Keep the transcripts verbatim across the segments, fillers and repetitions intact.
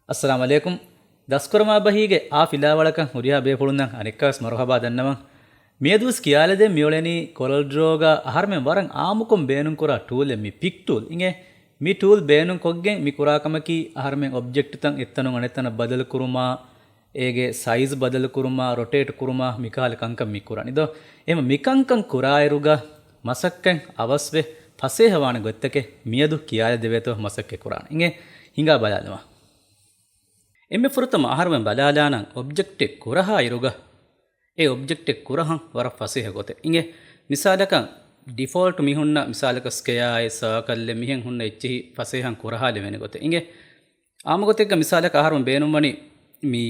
އައްސަލާމު ޢަލައިކުމް. ދަސްކުރަމާ ބަހީގެ އާ ފިލާވަޅަކަށް ހުރިހާ ބޭފުޅުންނަށް އަނެއްކާވެސް މަރުޙަބާ ދަންނަވަން. މިއަދުވެސް ކިޔާލަދޭން މިއުޅެނީ ކޮރަލް ޑްރޯގަ އަހަރުމެން ވަރަށް އާއްމުކޮށް ބޭނުންކުރާ ޓޫލެއް މި ޕިކް ޓޫލް އިނގޭ. މި ޓޫލް ބޭނުންކޮށްގެން މި ކުރާ ކަމަކީ އަހަރުމެން އޮބްޖެކްޓްތައް އެއްތަނުން އަނެއްތަނަށް ބަދަލުކުރުމާ، އޭގެ ސައިޒް ބަދަލުކުރުމާ، ރޮޓޭޓް ކުރުމާ، މިކަހަލަ ކަންކަން މި ކުރަނީ ދޯ. އެހެން މިކަންކަން ކުރާއިރުގަ މަސައްކަތް އަވަސްވެ ފަސޭހަވާނެ ގޮތްތަކެއް މިއަދު ކިޔާލަދެވޭތޯ މަސައްކަތް ކުރާނެ. އިނގޭ ހިނގާ ބަލާލަމާ. އެންމެ ފުރަތަމަ އަހަރުމެން ބަލާލާނަން އޮބްޖެކްޓެއް ކުރަހާ އިރުގަ އެ އޮބްޖެކްޓެއް ކުރަހަން ވަރަށް ފަސޭހަ ގޮތެއް. އިނގޭ މިސާލަކަށް ޑިފޯލްޓް މި ހުންނަ މިސާލަކަށް ސްކެއާއެއް ސާކަލްއެއް މިހެން ހުންނަ އެއްޗިހި ފަސޭހަން ކުރަހާލެވޭނެ ގޮތެއް. އިނގޭ އާއްމު ގޮތެއްގަ މިސާލަކަށް އަހަރުމެން ބޭނުންވަނީ މި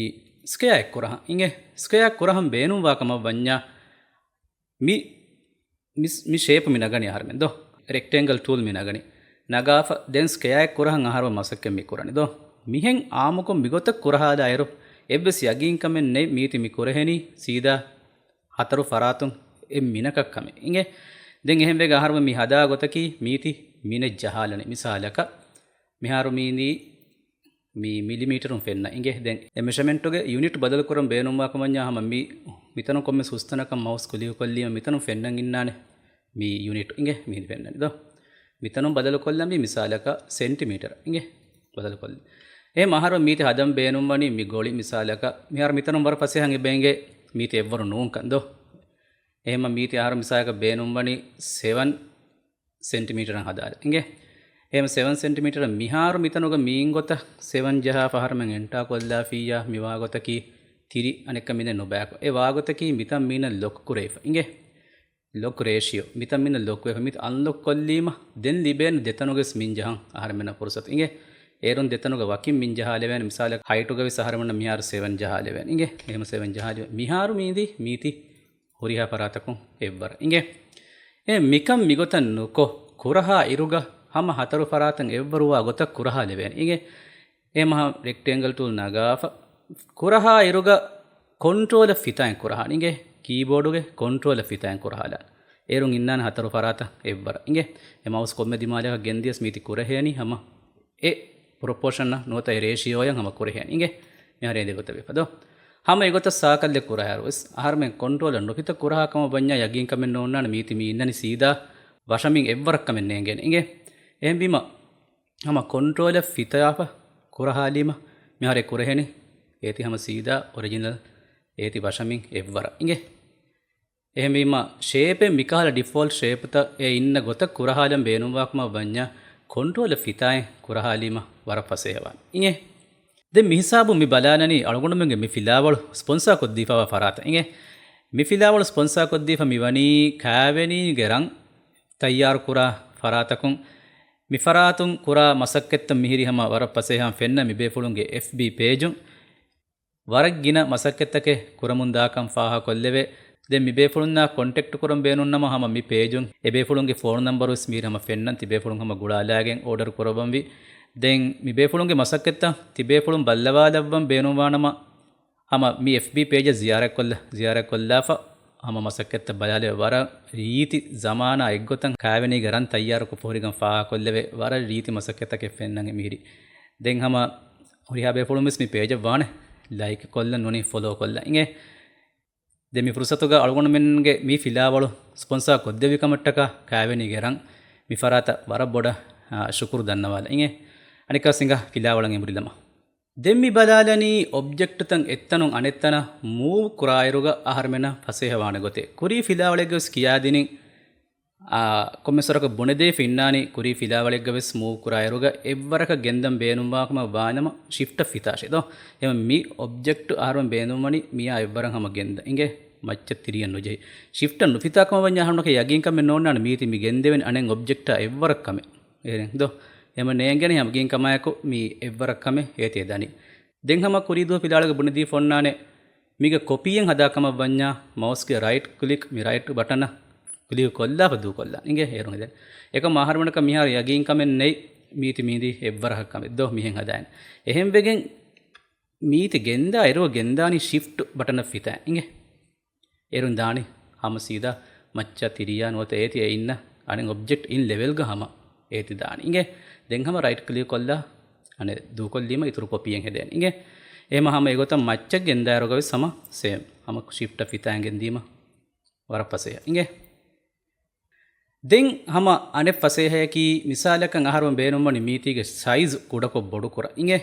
ސްކެއާއެއް ކުރަހަން. އިނގޭ ސްކެއާއެއް ކުރަހަން ބޭނުންވާ ކަމަށް ވަންޏާ މި، މި، މި ޝޭޕް މި ނަގަނީ އަހަރުމެން ދޯ. ރެކްޓޭންގަލް ޓޫލް މި ނަގަނީ. ނަގާފަ ދެން ސްކެއާއެއް ކުރަހަން އަހަރުމެން މަސައްކަތް މި ކުރަނީ ދޯ. މިހެން އާއްމުކޮށް މިގޮތަށް ކުރަހާލާ އިރު އެއްވެސް ޔަގީންކަމެއް ނެތް މީތި މި ކުރެހެނީ ސީދާ ހަތަރު ފަރާތުން އެއް މިނަކަށް ކަމެއް. އިނގޭ ދެން އެހެންވެގެން އަހަރުމެން މި ހަދާ ގޮތަކީ މީތި މިނެއް ޖަހާލަނީ. މިސާލަކަށް މިހާރު މީނީ މި މިލިމީޓަރުން ފެންނަ. އިނގޭ ދެން އެ މެޝަމެންޓުގެ ޔުނިޓް ބަދަލުކުރަން ބޭނުންވާކަމަށް ވަންޏާ ހަމަ މި މިތަނުން ކޮންމެ ސުސްތަނަކަށް މައުސް ކުލިހުކޮށްލީމަ މިތަނުން ފެންނަން އިންނާނެ މި ޔުނިޓް. އިނގޭ މި ފެންނަނީ ދޯ. މިތަނުން ބަދަލުކޮށްލަންވީ މިސާލަކަށް ސެންޓިމީޓަރ. އިނގޭ ބަދަލުކޮށްލި. އެހެން އަހަރު މީތި ހަދަން ބޭނުންވަނީ މި ގޮޅި މިސާލަކަށް މިހާރު މިތަނުން ވަރަށް ފަސޭހަން އެބަ އިނގޭ މީތި އެއްވަރު ނޫންކަން ދޯ. އެހެން މީތި އަހަރު މިސާލަކަށް ބޭނުންވަނީ ސެވަން ސެންޓިމީޓަރަށް ހަދާލަ. އިނގޭ އެހެން ސެވަން ސެންޓިމީޓަރަށް މިހާރު މިތަނުގަ މީން ގޮތަށް ސެވަން ޖަހާފަ އަހަރުމެން އެންޓާ ކޮށްލާފިއްޔާ މިވާ ގޮތަކީ ތިރި އަނެއްކަ މިނެއް ނުބަޔަކު. އެ ވާ ގޮތަކީ މިތަން މީނަށް ލޮކް ކުރެވިފަ. އިނގޭ ލޮކް ރޭޝިއޯ. މިތަން މިނަ ލޮކް ވެފަ މިތަ އަންލޮކް ކޮށްލީމަ ދެން ލިބޭނެ ދެތަނުގެސް މިން ޖަހަން އަހަރެމެންނަށް ފުރުސަތު. އިނގޭ އޭރުން ދެތަނުގަ ވަކިން މިން ޖަހާލެވޭނެ. މިސާލަކަށް ހައިޓުގަވެސް އަހަރެމެންނަށް މިހާރު ސެވަން ޖަހާލެވޭނެ. އިނގޭ އެހެމަ ސެވަން ޖަހާލެވޭ. މިހާރު މީދީ މީތި ހުރިހާ ފަރާތަކުން އެއްވަރަށް. އިނގޭ އެ މިކަން މިގޮތަށް ނުކޮށް ކުރަހާ އިރުގަ ހަމަ ހަތަރު ފަރާތަށް އެއްވަރުވާ ގޮތަށް ކުރަހާލެވޭނެ. އިނގޭ އެ މަހަ ރެކްޓޭންގަލް ޓޫލް ނަގާފަ ކުރަހާ އިރުގަ ކޮންޓްރޯލަށް ފިތާއިން ކުރަހާނެ. އިނގޭ ކީބޯޑުގެ ކޮންޓްރޯލަށް ފިތާއިން ކުރަހާލާ. އޭރުން އިންނާނެ ހަތަރު ފަރާތަށް އެއްވަރަށް. އިނގޭ އެ މައުސް ކޮންމެ ދިމާލަކަށް ގެންދިޔަސް މީތި ކުރެހޭނީ ހަމަ އެ ޕްރޮޕޯޝަނަށް ނުވަތަ އެ ރޭޝިއޯއަށް ހަމަ ކުރެހޭނީ. އިނގޭ މިހާރު އެ ދެގޮތަށް ވެފަ ދޯ. ހަމަ އެގޮތަށް ސާކަލްއެއް ކުރަހާއިރުވެސް އަހަރުމެން ކޮންޓްރޯލަށް ނުފިތަ ކުރަހާ ކަމަށް ވަންޏާ ޔަގީންކަމެއް ނޯންނާނެ މީތި މި އިންނަނީ ސީދާ ވަށަމިން އެއްވަރަށް ކަމެއް ނޭނގޭނެ. އިނގޭ އެހެންވީމަ ހަމަ ކޮންޓްރޯލަށް ފިތާފަ ކުރަހާލީމަ މިހާރެ ކުރެހެނީ އޭތި ހަމަ ސީދާ އޮރިޖިނަލް އޭތި ވަށަމިން އެއްވަރަށް. އިނގޭ އެހެންވީމަ ޝޭޕެއް މިކަހަލަ ޑިފޯލްޓް ޝޭޕްތައް އެ އިންނަ ގޮތަށް ކުރަހާލަން ބޭނުންވާކަމަށް ވަންޏާ ކޮންޓްރޯލަށް ފިތާއިން ކުރަހާލީމަ ވަރަށް ފަސޭހަވާނެ. އިނގޭ ދެން މިހިސާބު މި ބަލާލަނީ އަޅުގަނޑުމެންގެ މި ފިލާވަޅު ސްޕޮންސާ ކޮށްދީފަވާ ފަރާތަށް. އިނގޭ މި ފިލާވަޅު ސްޕޮންސާ ކޮށްދީފަ މިވަނީ ކާވެނީގެ ރަން ތައްޔާރުކުރާ ފަރާތަކުން. މި ފަރާތުން ކުރާ މަސައްކަތްތައް މިހިރީ ހަމަ ވަރަށް ފަސޭހަން ފެންނަ މިބޭފުޅުންގެ އެފްބީ ޕޭޖުން. ވަރަށް ގިނަ މަސައްކަތްތަކެއް ކުރަމުންދާކަން ފާހަގަކޮށްލެވޭ. ދެން މިބޭފުޅުންނާ ކޮންޓެކްޓް ކުރަން ބޭނުންނަމަ ހަމަ މި ޕޭޖުން އެބޭފުޅުންގެ ފޯން ނަމްބަރުވެސް މީރި ހަމަ ފެންނަން ތިބޭފުޅުން ހަމަ ގުޅާލާގެން އޯޑަރު ކުރައްވަންވީ. ދެން މިބޭފުޅުންގެ މަސައްކަތްތައް ތިބޭފުޅުން ބައްލަވާލައްވަން ބޭނުންވާނަމަ ހަމަ މި އެފްބީ ޕޭޖަށް ޒިޔާރަތްކޮށްލަ، ޒިޔާރަތްކޮށްލާފަ ހަމަ މަސައްކަތްތައް ބަލާލެވޭ. ވަރަށް ރީތި ޒަމާނާ އެއްގޮތަށް ކާވެނީގެ ރަން ތައްޔާރުކޮށްފަ ހުރިކަން ފާހަގަކޮށްލެވޭ. ވަރަށް ރީތި މަސައްކަތްތަކެއް ފެންނަން މިހިރީ. ދެން ހަމަ ހުރިހާ ބޭފުޅުންވެސް މި ޕޭޖަށް ވާނެ ލައިކް ކޮށްލަން ނޫނީ ފޮލޯ ކޮށްލަން. އިނގޭ ދެން މި ފުރުސަތުގަ އަޅުގަނޑުމެންގެ މި ފިލާވަޅު ސްޕޮންސާ ކޮށްދެއްވި ކަމަށްޓަކާ ކާވެނީގެ ރަން މި ފަރާތަށް ވަރަށް ބޮޑަށް، އާ، ޝުކުރު ދަންނަވާލަ. އިނގޭ އަނެއްކާ ސިނގާ ފިލާވަޅަށް އެނބުރިލަމާ. ދެން މި ބަލާލަނީ އޮބްޖެކްޓްތައް އެއްތަނުން އަނެއްތަނަށް މޫވް ކުރާއިރުގަ އަހަރުމެނަށް ފަސޭހަވާނެ ގޮތެއް. ކުރީ ފިލާވަޅެއްގަވެސް ކިޔާދިނިން، އާ، ކޮންމެސްވަރަކަށް ބުނެދީފަ އިންނާނީ ކުރީ ފިލާވަޅެއްގަވެސް މޫވް ކުރާއިރުގަ އެއްވަރަކަށް ގެންދަން ބޭނުންވާކަމަށް ވާނަމަ ޝިފްޓަށް ފިތާށޭ ދޯ. އެހެން މި އޮބްޖެކްޓް އަހަރުމެން ބޭނުންވަނީ މިއާ އެއްވަރަށް ހަމަ ގެންދަން. އިނގޭ މައްޗަށް ތިރިއަށް ނުޖެހި. ޝިފްޓަށް ނުފިތާކަމަށް ވަންޏާ އަހަރުމެންނަކަށް ޔަގީންކަމެއް ނޯންނާނެ މީތި މި ގެންދެވެން އަނެއް އޮބްޖެކްޓާ އެއްވަރަށް ކަމެއް. އެހެން ދޯ؟ އެހެމަ ނޭނގެނީ ހަމަ ގިން ކަމާއެކު މީ އެއްވަރަށް ކަމެއް އޭތި ދަނީ. ދެން ހަމަ ކުރީ ދުވަހު ފިލާވަޅުގަ ބުނެދީފަ އޮންނާނެ މީގެ ކޮޕީއެއް ހަދާ ކަމަށް ވަންޏާ މައުސްގެ ރައިޓް ކްލިކް މި ރައިޓް ބަޓަނަށް ކްލިކް ކޮށްލާފަ ދޫކޮށްލާން. އިނގޭ އޭރުން ހެދެން. އެކަމަ އަހަރުމެނަކަށް މިހާރު ޔަގީން ކަމެއް ނެތް މީތި މީދީ އެއްވަރަކަށް ކަމެއް ދޯ މިހެން ހަދާން. އެހެން ވެގެން މީތި ގެންދާ އިރު ގެންދާނީ ޝިފްޓް ބަޓަނަށް ފިތާ. އިނގޭ އޭރުން ދާނީ ހަމަ ސީދާ މައްޗާ ތިރިޔާ ނުވަތަ އޭތި އެ އިންނަ އަނެއް އޮބްޖެކްޓް އިން ލެވެލްގަ ހަމަ އޭތި ދާނީ. އިނގޭ ދެން ހަމަ ރައިޓް ކްލިކް ކޮށްލާ އަނެއް ދޫކޮށްލީމަ އިތުރު ކޮޕީއެއް ހެދޭނެ. އިނގޭ؟ އެހެމަ ހަމަ އެގޮތަށް މައްޗަށް ގެންދާއިރުގަ ވެސް ހަމަ ސޭމް. ހަމަ ޝިފްޓަށް ފިތާއިން ގެންދީމަ ވަރަށް ފަސޭހަ. އިނގޭ؟ ދެން ހަމަ އަނެއް ފަސޭހަޔަކީ، މިސާލަކަށް އަހަރުމެން ބޭނުންވަނީ މީތީގެ ސައިޒް ކުޑަކޮށް ބޮޑުކުރަން. އިނގޭ؟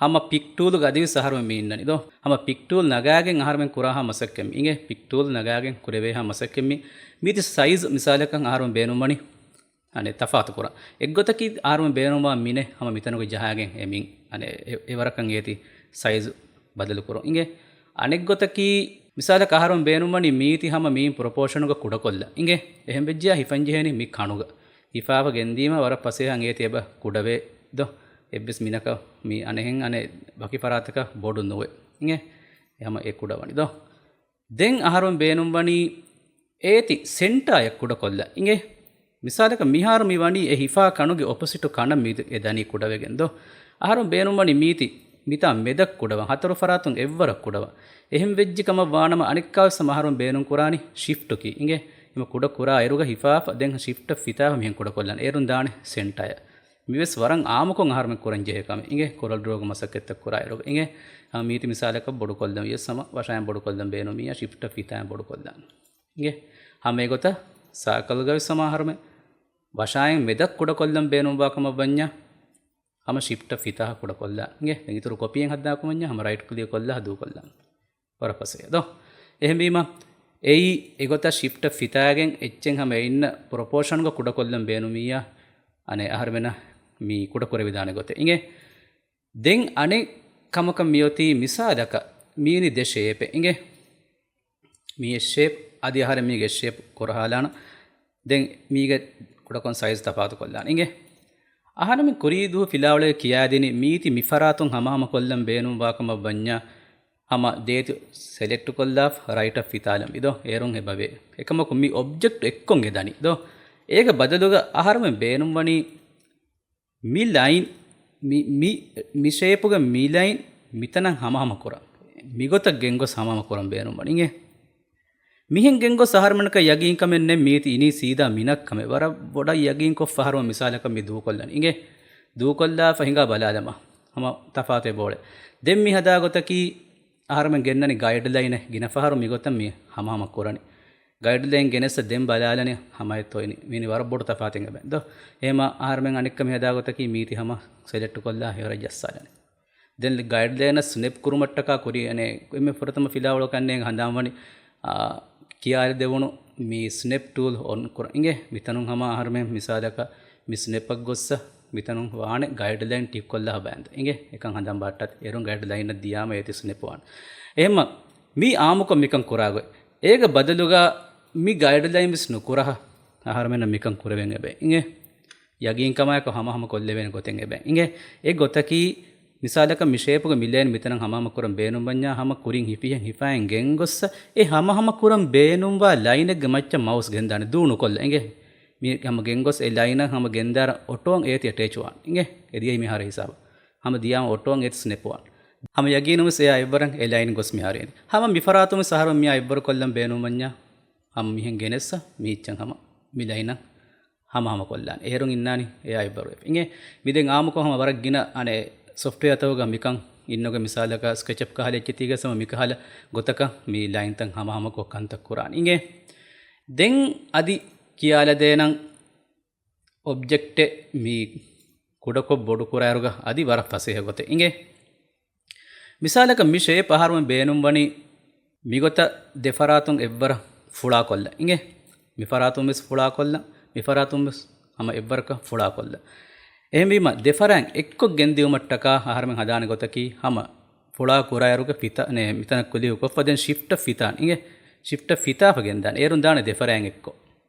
ހަމަ ޕިކް ޓޫލުގަ އަދިވެސް އަހަރުމެން މި އިންނަނީ ދޯ. ހަމަ ޕިކް ޓޫލް ނަގާގެން އަހަރުމެން ކުރާހާ މަސައްކަތް މި. އިނގޭ؟ ޕިކް ޓޫލް ނަގާގެން ކުރެވޭހާ މަސައްކަތް މި. މީތި ސައިޒް މިސާލަކަށް އަހަރުމެން ބޭނުންވަނީ އަނެއް ތަފާތު ކުރަން. އެއްގޮތަކީ އަހަރުމެން ބޭނުންވާ މިނެއް ހަމަ މިތަނުގަ ޖަހާގެން އެ މިން އަނެއް އެ، އެވަރަކަށް އޭތި ސައިޒް ބަދަލު ކުރުން. އިނގޭ؟ އަނެއްގޮތަކީ މިސާލަކަށް އަހަރުމެން ބޭނުންވަނީ މީތި ހަމަ މީން ޕްރޮޕޯޝަނުގަ ކުޑަކޮށްލަން. އިނގޭ؟ އެހެން ވެއްޖެޔާ ހިފަންޖެހޭނީ މި ކަނުގަ. ހިފާފަ ގެންދީމަ ވަރަށް ފަސޭހައިން އޭތި އެބަ ކުޑަވޭ ދޯ. އެއްވެސް މިނަކަށް މި އަނެއްހެން އަނެއް ވަކި ފަރާތަކަށް ބޮޑު ނުވޭ. އިނގޭ؟ އެ ހަމަ އެ ކުޑަވަނީ ދޯ. ދެން އަހަރުމެން ބޭނުންވަނީ އޭތި ސެންޓާޔަށް ކުޑަކޮށްލަން. އިނގޭ؟ މިސާލަކަށް މިހާރު މި ވަނީ އެ ހިފާ ކަނުގެ އޮޕޮސިޓު ކަނަށް މި އެ ދަނީ ކުޑަވެގެން ދޯ. އަހަރުމެން ބޭނުންވަނީ މީތި މިތާ މެދަށް ކުޑަވަން، ހަތަރު ފަރާތުން އެއްވަރަށް ކުޑަވަން. އެހެން ވެއްޖެ ކަމަށް ވާނަމަ އަނެއްކާވެސް ހަމަ އަހަރުމެން ބޭނުން ކުރާނީ ޝިފްޓު ކީ. އިނގޭ؟ އެމަ ކުޑަ ކުރާ އިރުގަ ހިފާފަ ދެން ޝިފްޓަށް ފިތާފަ މިހެން ކުޑަކޮށްލާނެ. އޭރުން ދާނެ ސެންޓާޔަށް. މިވެސް ވަރަށް އާއްމުކޮށް އަހަރުމެން ކުރަން ޖެހޭ ކަމެއް. އިނގޭ؟ ކޮރަލް ޑްރޯގެ މަސައްކަތްތައް ކުރާ އިރުގަ. އިނގޭ؟ ހަމަ މީތި މިސާލަކަށް ބޮޑުކޮށްލަން ވިޔަސް ހަމަ ވަށާއިން ބޮޑުކޮށްލަން ބޭނުމިއްޔާ ޝިފްޓަށް ފިތާއިން ބޮޑުކޮށްލާނެ. އިނގޭ؟ ހަމަ އެގޮތަށް ސާކަލްގަ ވެސް ހަމަ އަހަރުމެން ވަށާއިން މެދަށް ކުޑަކޮށްލަން ބޭނުންވާ ކަމަށް ވަންޏާ ހަމަ ޝިފްޓަށް ފިތާހަ ކުޑަކޮށްލާ. އިނގޭ؟ ދެން އިތުރު ކޮޕީއެއް ހައްދާކަމަންޏާ ހަމަ ރައިޓް ކްލިކް ކޮށްލާ ދޫކޮށްލާ. ވަރަށް ފަސޭހަ ދޯ. އެހެންވީމަ، އެއީ އެގޮތަށް ޝިފްޓަށް ފިތާގެން އެއްޗެއް ހަމަ އެ އިންނަ ޕްރޮޕޯޝަންގަ ކުޑަކޮށްލަން ބޭނުމިއްޔާ، އަނެއް އަހަރުމެނަށް މި ކުޑަކުރެވިދާނެ ގޮތެއް. އިނގޭ؟ ދެން އަނެއް ކަމަކަށް މިއޮތީ މިސާލަކަށް މީނި ދެ ޝޭޕެއް. އިނގޭ؟ މީ އެއް ޝޭޕް، އަދި އަހަރެން މީގެ ޝޭޕް ކުރަހާލާނަ. ދެން މީގެ ކުޑަކޮށް ސައިޒް ތަފާތު ކޮށްލާނަ. އިނގޭ؟ އަހަރެން ކުރީ ދުވަހު ފިލާވަޅުގަ ކިޔާދިނީ މީތި މިފަރާތުން ހަމަހަމަ ކޮށްލަން ބޭނުންވާކަމަށް ވަންޏާ، ހަމަ ދޭތި ސެލެކްޓް ކޮށްލާފަ ރައިޓަށް ފިތާލަން ވިދޯ. އޭރުން އެބަވޭ. އެކަމަކު މި އޮބްޖެކްޓް އެއްކޮށް އެދަނީ ދޯ. އޭގެ ބަދަލުގަ އަހަރުމެން ބޭނުންވަނީ މި ލައިން، މި، މި، މި ޝޭޕުގެ މި ލައިން މިތަނަށް ހަމަހަމަ ކުރަން. މިގޮތަށް ގެންގޮސް ހަމަހަމަ ކުރަން ބޭނުންވަނީ. އިނގޭ؟ މިހެން ގެންގޮސް އަހަރުމެންނަކަށް ޔަގީންކަމެއް ނެތް މީތި އިނީ ސީދާ މިނަށް ކަމެއް. ވަރަށް ބޮޑަށް ޔަގީންކޮށްފަ އަހަރުމެން މިސާލަކަށް މި ދޫކޮށްލަނީ. އިނގޭ؟ ދޫކޮށްލާފަ ހިނގާ ބަލާލަމާ. ހަމަ ތަފާތު އެބައުޅޭ. ދެން މި ހަދާ ގޮތަކީ އަހަރުމެން ގެންނަނީ ގައިޑްލައިނެއް. ގިނަ ފަހަރު މިގޮތަށް މި ހަމަހަމަ ކުރަނީ. ގައިޑްލައިން ގެނެއްސަ ދެން ބަލާލަނީ ހަމައެއް ތޯ އިނީ. މީނި ވަރަށް ބޮޑު ތަފާތެއް އެބަ ދޯ. އެހެމަ އަހަރުމެން އަނެއްކަމެއް ހަދާ ގޮތަކީ މީތި ހަމަ ސެލެކްޓް ކޮށްލާ ހެޔޮރަށް ޖައްސާލަނީ. ދެން ގައިޑްލައިނަށް ސްނެޕް ކުރުމަށްޓަކާ ކުރީ އަނެއް އެންމެ ފުރަތަމަ ފިލާވަޅު ކަންނޭނގެ ހަނދާންވަނީ، އާ، ކިޔާލަދެވުނު މި ސްނެޕް ޓޫލް އޮން ކުރަން. އިނގޭ؟ މިތަނުން ހަމަ އަހަރުމެން މިސާލަކަށް މި ސްނެޕަށް ގޮއްސަ މިތަނުން ވާނެ ގައިޑްލައިން ޓިކް ކޮށްލާ ބައިން. އިނގޭ؟ އެކަން ހަނދާން ބާއްޓަ އޭރުން ގައިޑްލައިނަށް ދިޔާމަ އޭތި ސްނެޕް ވާނެ. އެހެމަ މި އާއްމުކޮށް މިކަން ކުރާގޮތް. އޭގެ ބަދަލުގަ މި ގައިޑްލައިން ވެސް ނުކުރަހަ އަހަރުމެންނަށް މިކަން ކުރެވެން އެބަ. އިނގޭ؟ ޔަގީންކަމާއެކު ހަމަހަމަ ކޮށްލެވޭނެ ގޮތެއް އެބަ. އިނގޭ؟ އެ ގޮތަކީ މިސާލަކަށް މި ޝޭޕުގެ މި ލައިން މިތަނަށް ހަމަހަމަ ކުރަން ބޭނުންވަންޏާ ހަމަ ކުރިން ހިފިހެން ހިފާއިން ގެންގޮއްސަ އެ ހަމަހަމަ ކުރަން ބޭނުންވާ ލައިނެއްގެ މައްޗަށް މައުސް ގެންދާނެ ދޫ ނުކޮށްލަ. އިނގޭ؟ މި ހަމަ ގެންގޮސް އެ ލައިނަށް ހަމަ ގެންދާރަ އޮޓޯން އޭތި އެޓޭޗް ވާން. އިނގޭ؟ އެ ދިޔައީ މިހާރު ހިސާބަށް. ހަމަ ދިޔާމަ އޮޓޯން އޭތި ސްނެޕް ވާން. ހަމަ ޔަގީނުން ވެސް އެއާ އެއްވަރަށް އެ ލައިން ގޮސް މިހާރު އިނދެ. ހަމަ މިފަރާތުން ވެސް އަހަރު މިއާ އެއްވަރު ކޮށްލަން ބޭނުންވަންޏާ ހަމަ މިހެން ގެނެއްސަ މީއްޗަށް ހަމަ މި ލައިނަށް ހަމަހަމަ ކޮށްލާނެ. އޭރުން އިންނާނީ އެއާ އެއްވަރު ވެފަ. އިނގޭ؟ މި ދެން އާއްމުކޮށް ހަމަ ވަރަށް ގިނަ އަނެއް ސޮފްޓްވެއާތަކުގަ މިކަން އިންނަގޮތް މިސާލަކަށް ސްކެޗްއަޕް ކަހަލަ އެއްޗެތީގަސް ހަމަ މިކަހަލަ ގޮތަކަށް މި ލައިންތައް ހަމަހަމަކޮށް ކަންތައް ކުރާނެ. އިނގޭ؟ ދެން އަދި ކިޔާލަދޭނަން އޮބްޖެކްޓެއް މި ކުޑަކޮށް ބޮޑު ކުރާއިރުގަ އަދި ވަރަށް ފަސޭހަ ގޮތެއް. އިނގޭ؟ މިސާލަކަށް މި ޝޭޕް އަހަރުމެން ބޭނުންވަނީ މިގޮތަށް ދެފަރާތުން އެއްވަރަށް ފުޅާކޮށްލަން. އިނގޭ؟ މިފަރާތުން ވެސް ފުޅާކޮށްލަން، މިފަރާތުން ވެސް ހަމަ އެއްވަރަކަށް ފުޅާކޮށްލަން. އެހެންވީމަ ދެފަރާތް އެއްކޮށް ގެންދިއުމަށްޓަކާ އަހަރުމެން ހަދާނެ ގޮތަކީ ހަމަ ފުޅާ ކުރާއިރުގެ ފިތާ، ނޭ، މިތަނަށް ކުލިހު ކޮށްފަ ދެން ޝިފްޓަށް ފިތާން. އިނގޭ؟ ޝިފްޓަށް ފިތާފަ ގެންދާން. އޭރުން ދާނެ ދެފަރާތް އެއްކޮށް.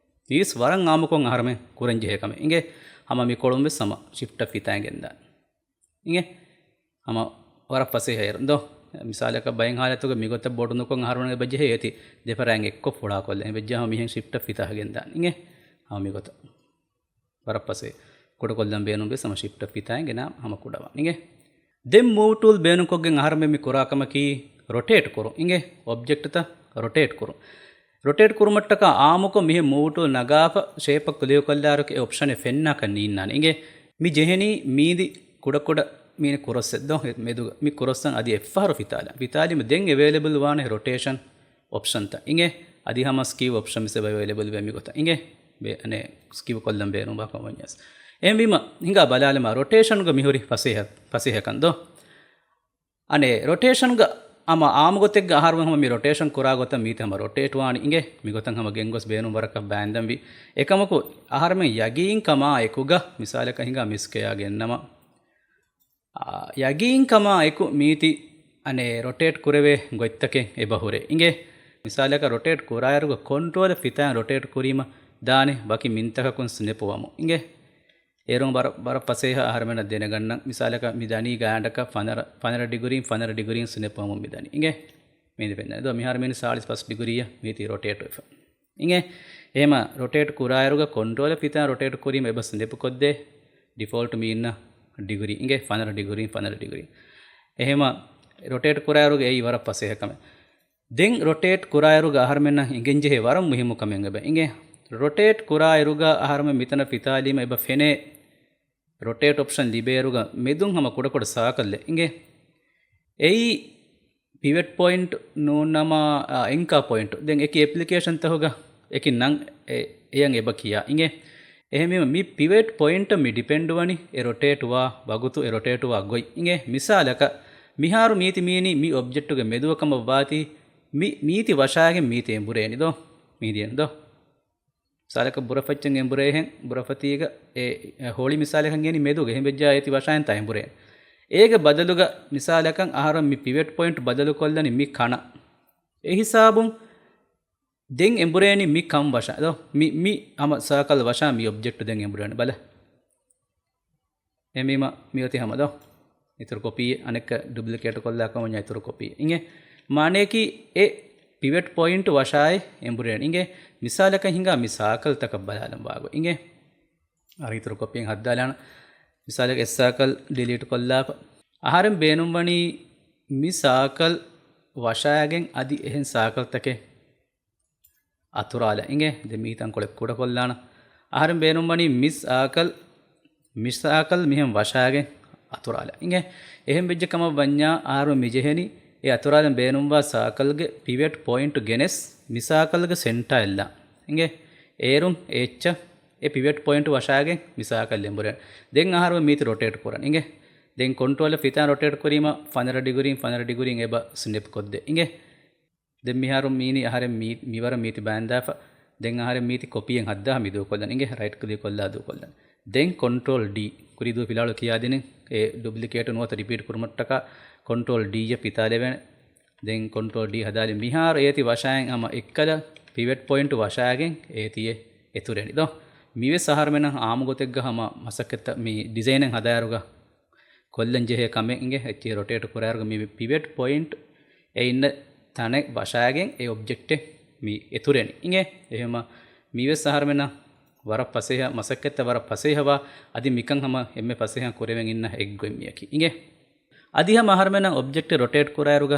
މީސް ވަރަށް އާއްމުކޮށް އަހަރުމެން ކުރަން ޖެހޭ ކަމެއް. އިނގޭ؟ ހަމަ މިކޮޅުން ވެސް ހަމަ ޝިފްޓަށް ފިތާން ގެންދާން. އިނގޭ؟ ހަމަ ވަރަށް ފަސޭހައިރު ދޯ. މިސާލަކަށް ބައެއް ހާލަތުގަ މިގޮތަށް ބޮޑު ނުކޮށް އަހަރުމެން އެބަ ޖެހޭ އޭތި ދެފަރާތް އެއްކޮށް ފުޅާކޮށްލަން. އެބަޖެހޭ ހަމަ މިހެން ޝިފްޓަށް ފިތާ ގެންދާން. އިނގޭ؟ ހަމަ މިގޮތަށް. ވަރަށް ފަސޭހަ. ކުޑަކޮށްލަން ބޭނުންވިޔަސް ހަމަ ޝިފްޓަށް ފިތާއިން ގެނާ ހަމަ ކުޑަވާން. އިނގޭ؟ ދެން މޫވް ޓޫލް ބޭނުންކޮށްގެން އަހަރުމެން މި ކުރާ ކަމަކީ ރޮޓޭޓް ކުރުން. އިނގޭ؟ އޮބްޖެކްޓްތައް ރޮޓޭޓް ކުރުން. ރޮޓޭޓް ކުރުމަށްޓަކާ އާއްމުކޮށް މިހެން މޫވް ޓޫލް ނަގާފަ ޝޭޕަށް ކުލިހުކޮށްލާއިރު އެ އޮޕްޝަނެއް ފެންނާކަށް ނީންނާނެ. އިނގޭ؟ މި ޖެހެނީ މީދި ކުޑަކުޑަ މީނި ކުރޮސްއެއް ދޯ މެދުގަ. މި ކުރޮސްއަށް އަދި އެއްފަހަރު ފިތާލާ. ފިތާލީމަ ދެން އެވޭލެބަލް ވާނެ ރޮޓޭޝަން އޮޕްޝަންތައް. އިނގޭ؟ އަދި ހަމަ ސްކިއު އޮޕްޝަން ވެސް އެބަ އެވޭލެބަލް ވޭ މިގޮތަށް. އިނގޭ؟ ބޭ-، އަނެ، ސްކިއު ކޮށްލަން ބޭނުންވާ ކަމަށް ވަންޏާސް. އެހެންވީމަ، ހިނގާ ބަލާލަމާ ރޮޓޭޝަންގަ މިހުރި ފަސޭހަ، ފަސޭހަކަން ދޯ. އަނެ، ރޮޓޭޝަންގަ އަމަ އާމުގޮތެއްގަ އަހަރުމެން ހަމަ މި ރޮޓޭޝަން ކުރާ ގޮތަށް މީތި ހަމަ ރޮޓޭޓް ވާނީ. އިނގޭ؟ މިގޮތަށް ހަމަ ގެންގޮސް ބޭނުން ވަރަކަށް ބާންދަންވީ. އެކަމަކު، އަހަރުމެން ޔަގީންކަމާ އެކުގަ، މިސާލަކަށް ހިނގާ މިސްކެޔާ ގެންނަމަ، އާ، ޔަގީންކަމާ އެކު މީތި އަނެއް ރޮޓޭޓް ކުރެވޭ ގޮތްތަކެއް އެބަ ހުރޭ. އިނގޭ؟ މިސާލަކަށް ރޮޓޭޓް ކުރާއިރުގަ ކޮންޓްރޯލަށް ފިތާ ރޮޓޭޓް ކުރީމަ ދާނެ ވަކި މިންތަކަކުން ސްނެޕް ވަމުން. އިނގޭ؟ އޭރުން ވަރަށް، ވަރަށް ފަސޭހަ އަހަރުމެންނަށް ދެނެގަންނަން. މިސާލަކަށް މި ދަނީ ގާނޑަކަށް ފަނަރަ، ފަނަރަ ޑިގްރީން، ފަނަރަ ޑިގްރީން ސްނެޕް ވަމުން މި ދަނީ. އިނގޭ؟ މީނި ފެންނަނީ ދޯ މިހާރު މީނި ސާޅީސް ފަސް ޑިގްރީއަށް މީތި ރޮޓޭޓް ވެފަ. އިނގޭ؟ އެހެމަ ރޮޓޭޓް ކުރާއިރުގަ ކޮންޓްރޯލަށް ފިތާ ރޮޓޭޓް ކުރީމަ އެބަ ސްނެޕް ކޮށްދޭ ޑިފޯލްޓް މީންނަ ޑިގްރީ. އިނގޭ؟ ފަނަރަ ޑިގްރީން، ފަނަރަ ޑިގްރީން. އެހެމަ ރޮޓޭޓް ކުރާއިރުގަ އެއީ ވަރަށް ފަސޭހަ ކަމެއް. ދެން ރޮޓޭޓް ކުރާއިރުގަ އަހަރުމެންނަށް އެނގެންޖެހޭ ވަރަށް މުހިއްމު ކަމެއް އެބަ އިނގޭ. ރޮޓޭޓް ކުރާއިރުގަ އަހަރުމެން މިތަނަށް ފިތާލީމަ އެބަ ފެނޭ ރޮޓޭޓް އޮޕްޝަން ލިބޭއިރުގަ މެދުން ހަމަ ކުޑަކުޑަ ސާކަލްއެއް އިނގޭ. އެއީ ޕިވެޓް ޕޮއިންޓް ނޫންނަމަ، އާ، އެންކާ ޕޮއިންޓް. ދެން އެކި އެޕްލިކޭޝަންތަކުގަ އެކި ނަން އެ، އެޔަން އެބަ ކިޔާ އިނގޭ. އެހެންވީމަ މި ޕިވެޓް ޕޮއިންޓަށް މި ޑިޕެންޑް ވަނީ އެ ރޮޓޭޓް ވާ ވަގުތު، އެ ރޮޓޭޓް ވާ ގޮތް އިނގޭ. މިސާލަކަށް މިހާރު މީތި މީނީ މި އޮބްޖެކްޓުގެ މެދުވަ ކަމަށް ވާތީ މި، މީތި ވަށާގެން މީތި އެނބުރޭނި ދޯ. މީދިޔަން ދޯ. މިސާލަކަށް ބުރަފައްޗަށް އެނބުރޭހެން، ބުރަފަތީގަ އެ، އެ ހޮޅި މިސާލަކަށް އެނގޭނީ މެދުގަ، އެހެން ވެއްޖާ އޭތި ވަށާއިން ތާ އެނބުރޭ. އޭގެ ބަދަލުގަ މިސާލަކަށް އަހަރުން މި ޕިވެޓް ޕޮއިންޓް ބަދަލުކޮށްލަނީ މި ކަނަށް. އެ ހިސާބުން ދެން އެނބުރޭނީ މި ކަން ވަށާ ދޯ. މި، މި ހަމަ ސާކަލް ވަށާ މި އޮބްޖެކްޓް ދެން އެނބުރޭނީ ބަލަ. އެމީމަ މިއޮތީ ހަމަ ދޯ. އިތުރު ކޮޕީ، އަނެއްކަ ޑުޕްލިކޭޓް ކޮށްލާ ކަމަށް ވަންޏާ އިތުރު ކޮޕީ. އިނގޭ؟ މާނަޔަކީ އެ ޕިވެޓް ޕޮއިންޓް ވަށާއި އެނބުރޭން. އިނގޭ؟ މިސާލަކަށް ހިނގާ މި ސާކަލްތަކަށް ބަލާލަން ވާގޮތް. އިނގޭ؟ އަރި އިތުރު ކޮޕީން ހައްދާލާނަ. މިސާލަކަށް އެއް ސާކަލް ޑިލީޓް ކޮށްލާފަ. އަހަރެން ބޭނުންވަނީ މި ސާކަލް ވަށާގެން އަދި އެހެން ސާކަލްތަކެއް އަތުރާލަ. އިނގޭ؟ ދެން މީތަންކޮޅެއް ކުޑަކޮށްލާނަ. އަހަރެން ބޭނުންވަނީ މި ސާކަލް، މި ސާކަލް މިހެން ވަށާގެން އަތުރާލަ. އިނގޭ؟ އެހެން ވެއްޖެ ކަމަށް ވަންޏާ އަހަރުން މި ޖެހެނީ އެ އަތުރާލަން ބޭނުންވާ ސާކަލްގެ ޕިވެޓް ޕޮއިންޓް ގެނެސް މި ސާކަލްގެ ސެންޓާ އެއްލާ. އިނގޭ؟ އޭރުން އެއްޗަށް އެ ޕިވެޓް ޕޮއިންޓް ވަށާގެން މި ސާކަލް އެނބުރޭ. ދެން އަހަރުން މީތި ރޮޓޭޓް ކުރަން. އިނގޭ؟ ދެން ކޮންޓްރޯލަށް ފިތާ ރޮޓޭޓް ކުރީމަ ފަނަރަ ޑިގްރީން، ފަނަރަ ޑިގްރީން އެބަ ސްނެޕް ކޮށްދޭ. އިނގޭ؟ ދެން މިހާރު މީނި އަހަރެން މީ، މިވަރަށް މީތި ބާންދާފަ. ދެން އަހަރެން މީތި ކޮޕީއެއް ހައްދާ މި ދޫކޮށްލަން. އިނގޭ؟ ރައިޓް ކްލިކް ކޮށްލާ ދޫކޮށްލަން. ދެން ކޮންޓްރޯލް ޑީ. ކުރީ ދުވަހު ފިލާޅު ކިޔާދިނިން އެ ޑުޕްލިކޭޓް ނުވަތަ ރިޕީޓް ކުރުމަށްޓަކާ ކޮންޓްރޯލް ޑީއަށް ފިތާލެވޭނެ. ދެން ކޮންޓްރޯލް ޑީ ހަދާލި މިހާރު އޭތި ވަށާއިން ހަމަ އެއްކަލަ ޕިވެޓް ޕޮއިންޓް ވަށާގެން އޭތިއެއް އެތުރެނި ދޯ. މިވެސް އަހަރުމެނަށް އާމުގޮތެއްގަ ހަމަ މަސައްކަތްތައް މި ޑިޒައިނެއް ހަދާއިރުގަ ކޮށްލަން ޖެހޭ ކަމެއް އިނގޭ. އެއްޗެހި ރޮޓޭޓް ކުރާއިރުގަ މި ޕިވެޓް ޕޮއިންޓް އެ އިންނަ ތަނެއް ވަށާގެން އެ އޮބްޖެކްޓެއް މި އެތުރެނި އިނގޭ. އެހެމަ މިވެސް އަހަރުމެނަށް ވަރަށް ފަސޭހަ މަސައްކަތްތައް ވަރަށް ފަސޭހަވާ އަދި މިކަން ހަމަ އެންމެ ފަސޭހަ ކުރެވެން އިންނަ އެއްގޮތް މިއަކީ އިނގޭ. އަދި ހަމަ އަހަރުމެނަށް އޮބްޖެކްޓެއް ރޮޓޭޓް ކުރާއިރުގަ،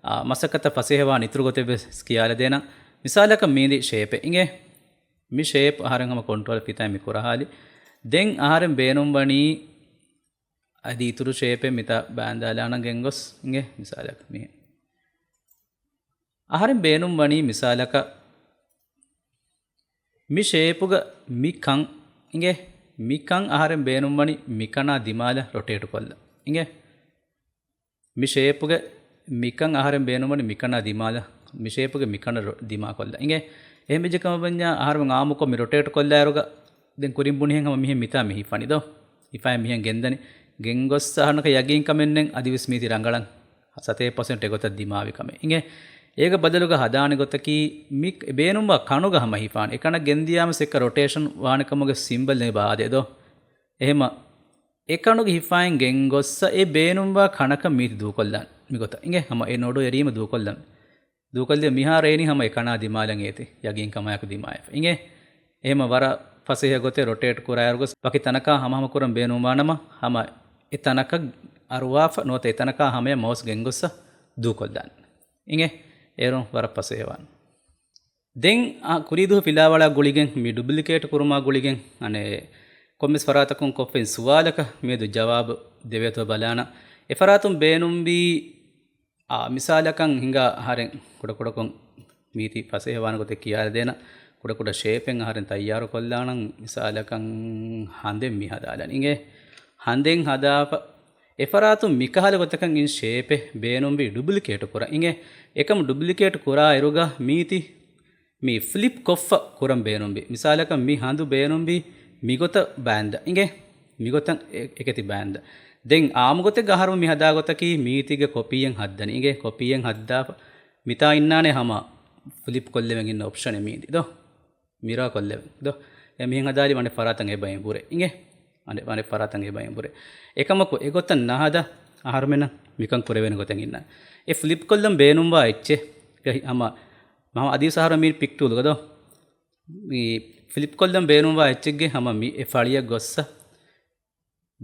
އާ، މަސައްކަތަށް ފަސޭހަވާން އިތުރު ގޮތެއް ވެސް ކިޔާލަދޭނަން. މިސާލަކަށް މީނި ޝޭޕެއް އިނގޭ. މި ޝޭޕް އަހަރެން ހަމަ ކޮންޓްރޯލް ފިތާ މި ކުރަހާލި. ދެން އަހަރެން ބޭނުންވަނީ އަދި އިތުރު ޝޭޕެއް މިތާ ބާންދާލާނަން ގެންގޮސް އިނގޭ. މިސާލަކަށް މި އަހަރެން ބޭނުންވަނީ މިސާލަކަށް މި ޝޭޕުގަ މި ކަން އިނގޭ. މި ކަން އަހަރެން ބޭނުންވަނީ މިކަނާ ދިމާލަށް ރޮޓޭޓް ކޮށްލަ އިނގޭ. މި ޝޭޕުގެ މިކަން އަހަރެން ބޭނުންވަނީ މިކަނާ ދިމާލަށް، މި ޝޭޕުގެ މިކަނަށް ރޮ-، ދިމާކޮށްލަ އިނގޭ. އެހެން ވެއްޖެ ކަމަށް ވަންޏާ އަހަރެން އާމުކޮށް މި ރޮޓޭޓް ކޮށްލާއިރުގަ ދެން ކުރިން ބުނިހެން ހަމަ މިހެން މިތާ މި ހިފަނި ދޯ. ހިފައި މިހެން ގެންދަނީ. ގެންގޮސް އަހަރުންނަކަށް ޔަގީންކަމެއް ނެތް އަދިވެސް މީތި ރަނގަޅަށް ސަތޭކަ ޕަސެންޓް އެގޮތަށް ދިމާވި ކަމެއް އިނގޭ. އޭގެ ބަދަލުގަ ހަދާނެ ގޮތަކީ މި ބޭނުންވާ ކަނުގަ ހަމަ ހިފާނެ. އެކަނަށް ގެންދިޔާމަސް އެއްކަ ރޮޓޭޝަން ވާނެ ކަމުގެ ސިމްބަލް އެބަ އާދޭ ދޯ. އެހެމަ އެކަނުގެ ހިފާއިން ގެންގޮއްސަ އެ ބޭނުންވާ ކަނަކަށް މީތި ދޫކޮށްލާން މިގޮތަށް އިނގޭ. ހަމަ އެ ނޯޑު އެރީމަ ދޫކޮށްލަން. ދޫކޮށްލި މިހާރު އޭނި ހަމަ އެ ކަނާ ދިމާލަށް އޭތި ޔަގީންކަމާއެކު ދިމާވެފަ އިނގޭ. އެހެމަ ވަރަށް ފަސޭހަ ގޮތެއް ރޮޓޭޓް ކުރާއިރު ގޮސް ވަކި ތަނަކާ ހަމަހަމަ ކުރަން ބޭނުންވާނަމަ، ހަމަ އެ ތަނަކަށް އަރުވާފަ ނުވަތަ އެ ތަނަކާ ހަމަޔަށް މައުސް ގެންގޮއްސަ ދޫކޮށްލާން އިނގޭ. އޭރުން ވަރަށް ފަސޭހަވާން. ދެން އާ ކުރީދުވަހު ފިލާވަޅާ ގުޅިގެން މި ޑުޕްލިކޭޓް ކުރުމާ ގުޅިގެން އަނެއް ކޮންމެސް ފަރާތަކުން ކޮށްފައި ސުވާލަކަށް މިއަދު ޖަވާބު ދެވޭތޯ ބަލާނަ. އެފަރާތުން ބޭނުންވީ، އާ، މިސާލަކަށް ހިނގާ އަހަރެން ކުޑަކުޑަކޮށް މީތި ފަސޭހަވާނެ ގޮތެއް ކިޔާދޭނަ. ކުޑަކުޑަ ޝޭޕެއް އަހަރެން ތައްޔާރު ކޮށްލާނަން. މިސާލަކަށް ހަނދެއް މި ހަދާލަން އިނގޭ. ހަނދެއް ހަދާފަ އެފަރާތުން މިކަހަލަ ގޮތަކަށް އިން ޝޭޕެއް ބޭނުންވީ ޑުބްލިކޭޓު ކުރަން އިނގޭ. އެކަމު ޑުބްލިކޭޓު ކުރާ އިރުގަ މީތި މި ފްލިޕް ކޮށްފަ ކުރަން ބޭނުންވީ. މިސާލަކަށް މި ހަނދު ބޭނުންވީ މިގޮތަށް ބާންދަ އިނގޭ. މިގޮތަށް އެ-، އެކެތި ބާންދަ. ދެން އާމުގޮތެއްގަ އަހަރު މި ހަދާ ގޮތަކީ މީތިގެ ކޮޕީއެއް ހައްދަނީ އިނގޭ. ކޮޕީއެއް ހައްދާފަ މިތާ އިންނާނެ ހަމަ ފްލިޕް ކޮށްލެވެން އިންނަ އޮޕްޝަނެއް މީތި ދޯ. މިރާ ކޮށްލެވެން ދޯ. އެ މިހެން ހަދާލި ވަނެ ފަރާތަށް އެބައިން ބުރޭ އިނގޭ. އަނެ ވަނެ ފަރާތަށް އެބައިން ބުރޭ. އެކަމަކު އެގޮތަށް ނަހަދާ އަހަރުމެންނަށް މިކަން ކުރެވޭނެ ގޮތެއް އިންނަ. އެ ފްލިޕް ކޮށްލަން ބޭނުންވާ އެއްޗެއް ހަމަ މަހަ އަދިވެސް އަހަރު މީ ޕިކް ޓޫލްގަ ދޯ. މި ފްލިޕް ކޮށްލަން ބޭނުންވާ އެއްޗެއްގެ ހަމަ މި އެ ފަޅިއަށް ގޮއްސަ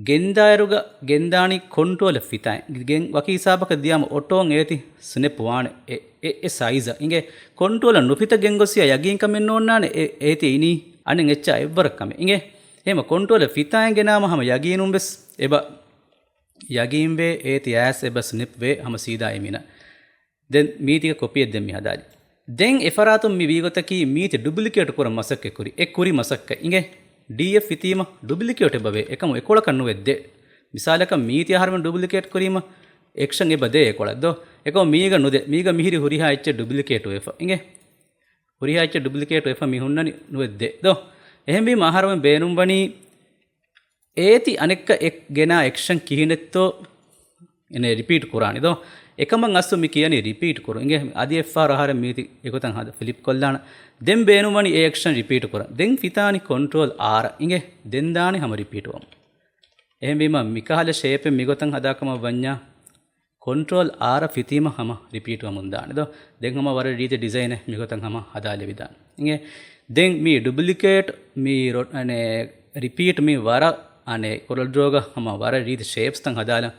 ގެންދާއިރުގަ ގެންދާނީ ކޮންޓްރޯލަށް ފިތާއިން. ގެން ވަކި ހިސާބަކަށް ދިޔާމަ އޮޓޯން އޭތި ސްނެޕް ވާނެ އެ، އެ، އެ ސައިޒަށް އިނގޭ. ކޮންޓްރޯލަށް ނުފިތަ ގެންގޮސް ޔަގީންކަމެއް ނޯންނާނެ އެ، އޭތި އިނީ އަނެއް އެއްޗާ އެއްވަރަށް ކަމެއް އިނގޭ. އެހެމަ ކޮންޓްރޯލަށް ފިތާއިން ގެނާމަ ހަމަ ޔަގީނުން ވެސް އެބަ ޔަގީންވޭ އޭތި އައިސް އެބަ ސްނެޕް ވޭ ހަމަ ސީދާ އެމީނަށް. ދެން މީތިގެ ކޮޕީއެއް ދެން މި ހަދާލި. ދެން އެފަރާތުން މި ވީގޮތަކީ މީތި ޑުބްލިކޭޓް ކުރަން މަސައްކަތް ކުރި. އެ ކުރި މަސައްކަތް އިނގޭ. ޑީއެފް ފިތީމަ ޑުބްލިކޭޓް އެބަވޭ. އެކަމު އެކޮޅަކަށް ނުވެ ދޭ. މިސާލަކަށް މީތި އަހަރުމެން ޑުބްލިކޭޓް ކުރީމަ އެކްޝަން އެބަ ދޭ އެކޮޅަށް ދޯ. އެކަމު މީގަ ނުދޭ. މީގަ މިހިރި ހުރިހާ އެއްޗެއް ޑުބްލިކޭޓު ވެފަ އިނގޭ. ހުރިހާ އެއްޗެއް ޑުބްލިކޭޓު ވެފަ މި ހުންނަނީ ނުވެ ދޭ ދޯ. އެހެންވީމަ އަހަރުމެން ބޭނުންވަނީ އޭތި އަނެއްކަ އެ ގެނާ އެކްޝަން ކިހިނެއްތޯ އެނެ ރިޕީޓް ކުރާނެ ދޯ. އެކަމަށް އަސްލު މި ކިޔަނީ ރިޕީޓް ކުރުން އިނގޭ. އަދި އެއްފަހަރު އަހަރެން މީތި އެގޮތަށް ހަދަ ފްލިޕް ކޮށްލާނަ. ދެން ބޭނުންވަނީ އެ އެކްޝަން ރިޕީޓް ކުރަން. ދެން ފިތާނީ ކޮންޓްރޯލް އާރަށް އިނގޭ. ދެން ދާނީ ހަމަ ރިޕީޓް ވަމުން. އެހެންވީމަ މިކަހަލަ ޝޭޕެއް މިގޮތަށް ހަދާކަމަށް ވަންޏާ ކޮންޓްރޯލް އާރަށް ފިތީމަ ހަމަ ރިޕީޓް ވަމުން ދާނެ ދޯ. ދެން ހަމަ ވަރަށް ރީތި ޑިޒައިނެއް މިގޮތަށް ހަމަ ހަދާލެވިދާނެ އިނގޭ. ދެން މި ޑުބްލިކޭޓް މި ރޮ-، އަނެ، ރިޕީޓް މި ވަރަށް އަނެ ކޮރެލް ޑްރޯގަ ހަމަ ވަރަށް ރީތި ޝޭޕްސްތައް ހަދާލަން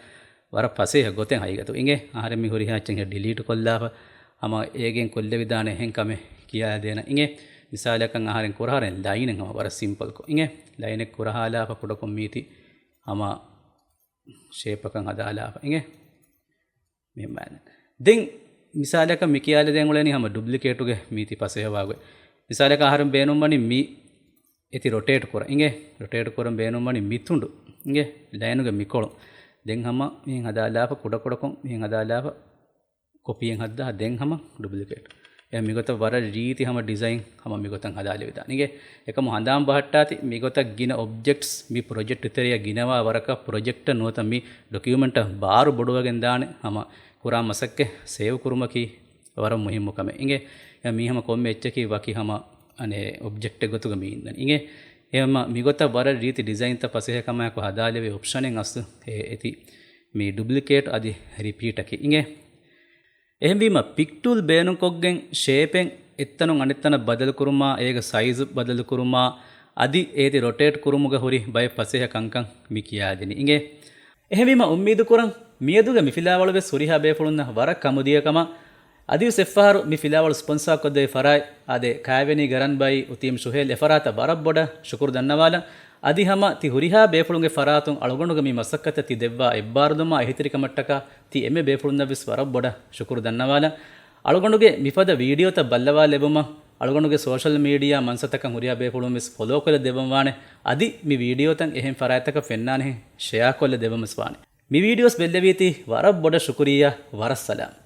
ވަރަށް ފަސޭހަ ގޮތެއް ހަގީގަތު އިނގޭ. އަހަރެން މި ހުރިހާ އެއްޗެއް ޑިލީޓް ކޮށްލާފަ ހަމަ އޭގެން ކޮށްލެވިދާނެ އެހެން ކަމެއް ކިޔާދޭނަ އިނގޭ. މިސާލަކަށް އަހަރެން ކުރަހަރެން ލައިނެއް ހަމަ ވަރަށް ސިމްޕަލްކޮށް އިނގޭ. ލައިނެއް ކުރަހާލާފަ ކުޑަކޮށް މީތި ހަމަ ޝޭޕަކަށް ހަދާލާފަ އިނގޭ. މި މާނަ. ދެން މިސާލަކަށް މި ކިޔާލެ ދެން އުޅެނީ ހަމަ ޑުޕްލިކޭޓުގެ މީތި ފަސޭހަވާގޮތް. މިސާލަކަށް އަހަރުން ބޭނުންވަނީ މި އެތި ރޮޓޭޓް ކުރަން އިނގޭ. ރޮޓޭޓް ކުރަން ބޭނުންވަނީ މި ތުނޑު އިނގޭ. ލައިނުގެ މިކޮޅު. ދެން ހަމަ މިހެން ހަދާލާފަ ކުޑަކުޑަކޮށް މިހެން ހަދާލާފަ ކޮޕީއެއް ހައްދާ ދެން ހަމަ ޑުޕްލިކޭޓް. އެ މިގޮތަށް ވަރަށް ރީތި ހަމަ ޑިޒައިން ހަމަ މިގޮތަށް ހަދާލެވިދާނެ އިނގޭ. އެކަމު ހަނދާން ބަހައްޓާތި މިގޮތަށް ގިނަ އޮބްޖެކްޓްސް މި ޕްރޮޖެކްޓް ތެރެއަށް ގިނަވާ ވަރަކަށް ޕްރޮޖެކްޓަށް ނުވަތަ މި ޑޮކިއުމެންޓަށް ބާރު ބޮޑުވެގެން ދާނެ ހަމަ ކުރާ މަސައްކަތް ސޭވް ކުރުމަކީ ވަރަށް މުހިއްމު ކަމެއް އިނގޭ. އެ މީ ހަމަ ކޮންމެ އެއްޗަކީ ވަކި ހަމަ އަނެއް އޮބްޖެކްޓެއް ގޮތުގަ މި އިންނަނީ އިނގޭ. އެ ހަމަ މިގޮތަށް ވަރަށް ރީތި ޑިޒައިންތައް ފަސޭހަކަމާއެކު ހަދާލެވޭ އޮޕްޝަނެއް އަސްލު އެ އެތި މި ޑުޕްލިކޭޓް އަދި ރިޕީޓަކީ އިނގޭ. އެހެންވީމަ ޕިކް ޓޫލް ބޭނުންކޮށްގެން ޝޭޕެއް އެއްތަނުން އަނެއްތަނަށް ބަދަލުކުރުމާ، އޭގެ ސައިޒު ބަދަލުކުރުމާ، އަދި އޭތި ރޮޓޭޓް ކުރުމުގަ ހުރި ބައެއް ފަސޭހަ ކަންކަން މި ކިޔާދިނީ އިނގޭ. އެހެންވީމަ އުއްމީދުކުރަން މިއަދުގެ މި ފިލާވަޅުވެސް ހުރިހާ ބޭފުޅުންނަށް ވަރަށް ކަމުދިޔަ ކަމަށް. އަދިވެސް އެއްފަހަރު މި ފިލާވަޅު ސްޕޮންސާކޮށްދެވި ފަރާތް އާދެ، ކާވެނީ ގަރަންބައި އުތީމް ޝުހޭލް އެފަރާތަށް ވަރަށް ބޮޑަށް ޝުކުރު ދަންނަވާލަން. އަދި ހަމަ ތި ހުރިހާ ބޭފުޅުންގެ ފަރާތުން އަޅުގަނޑުގެ މި މަސައްކަތަށް ތި ދެއްވާ އެއްބާރުލުމާ އެހީތެރިކަމަށްޓަކާ ތި އެންމެ ބޭފުޅުންނަށްވެސް ވަރަށް ބޮޑަށް ޝުކުރު ދަންނަވާލަން. އަޅުގަނޑުގެ މިފަދަ ވީޑިއޯތައް ބައްލަވާލެއްވުމަށް އަޅުގަނޑުގެ ސޯޝަލް މީޑިއާ މަންސަތަކަށް ހުރިހާ ބޭފުޅުންވެސް ފޮލޯކޮށްލަ ދެއްވަންވާނެ. އަދި މި ވީޑިއޯތައް އެހެން ފަރާތްތަކަށް ފެންނާނެހެން ޝެއާކޮށްލަ ދެއްވަންވެސް ވާނެ. މި ވީޑިއޯސް ބެއްލެވީތީ ވަރަށް ބޮޑަށް ޝުކުރިއްޔާ، ވަރަށް ސަލާމް.